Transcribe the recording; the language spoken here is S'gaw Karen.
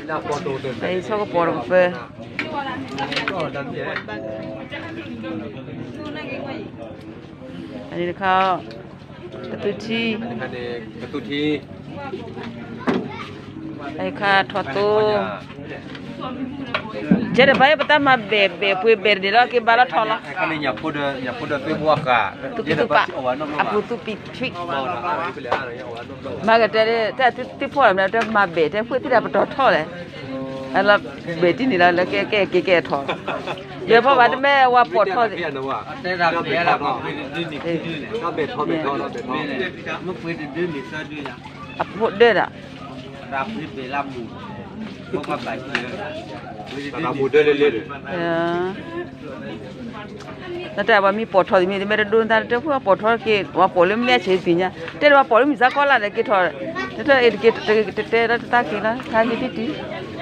အံၤ ဆီကပီၤတကပၤ, အန့ၣ်တခါ, ကသူထံ, ကသူထံ, အခါထီၣ်သိ, ကဲတဘၣ် ပတၢ်မၤဘဲၣ်ဘဲၣ်ပှ့ၤဘဲၣ်တန့ၣ်လီၤ က့ၤဘါလီၤထီၣ်လီၤ, သုကသူပာ်, အပူၤသူပံးထွံး, မၤကတဲလၢ တၢ်သုဖီၣ်လီၤမး တၢ်မၤဘဲၣ်တဲဖှိၣ်သ့ၣ်တၢ်ပတီၢ်ထီၣ်လဲၣ်, လၢဘဲၣ်တန့ၣ်လီၤ လၢကဲကဲက့ၤကဲထီၣ်, ယဲဖီၣ်ဘၣ်တမ့ၢ်ဝဲပိာ်ထီၣ်, အဖိဒၢဒီး တၢ်ပှၤမ့ၢ်ပိာ်ထီၣ်တမံၤ တမ့ၢ်တဒိတၢ်တဖု ပိာ်ထီၣ်က့ၤ ပှၤပိာ်လၢမဲာ်ဆံးသ့ၣ်ညါ တဲလၢပှၤပိာ်လၢမုၢ်စါကီၢ်လၢ်ဒီးက့ၤထီၣ်, တၢ်အဲၣ်တက့ၤ တတဲလၢတၢ်က့ၤလီၤ ခါက့ၤတံၢ်တံၢ်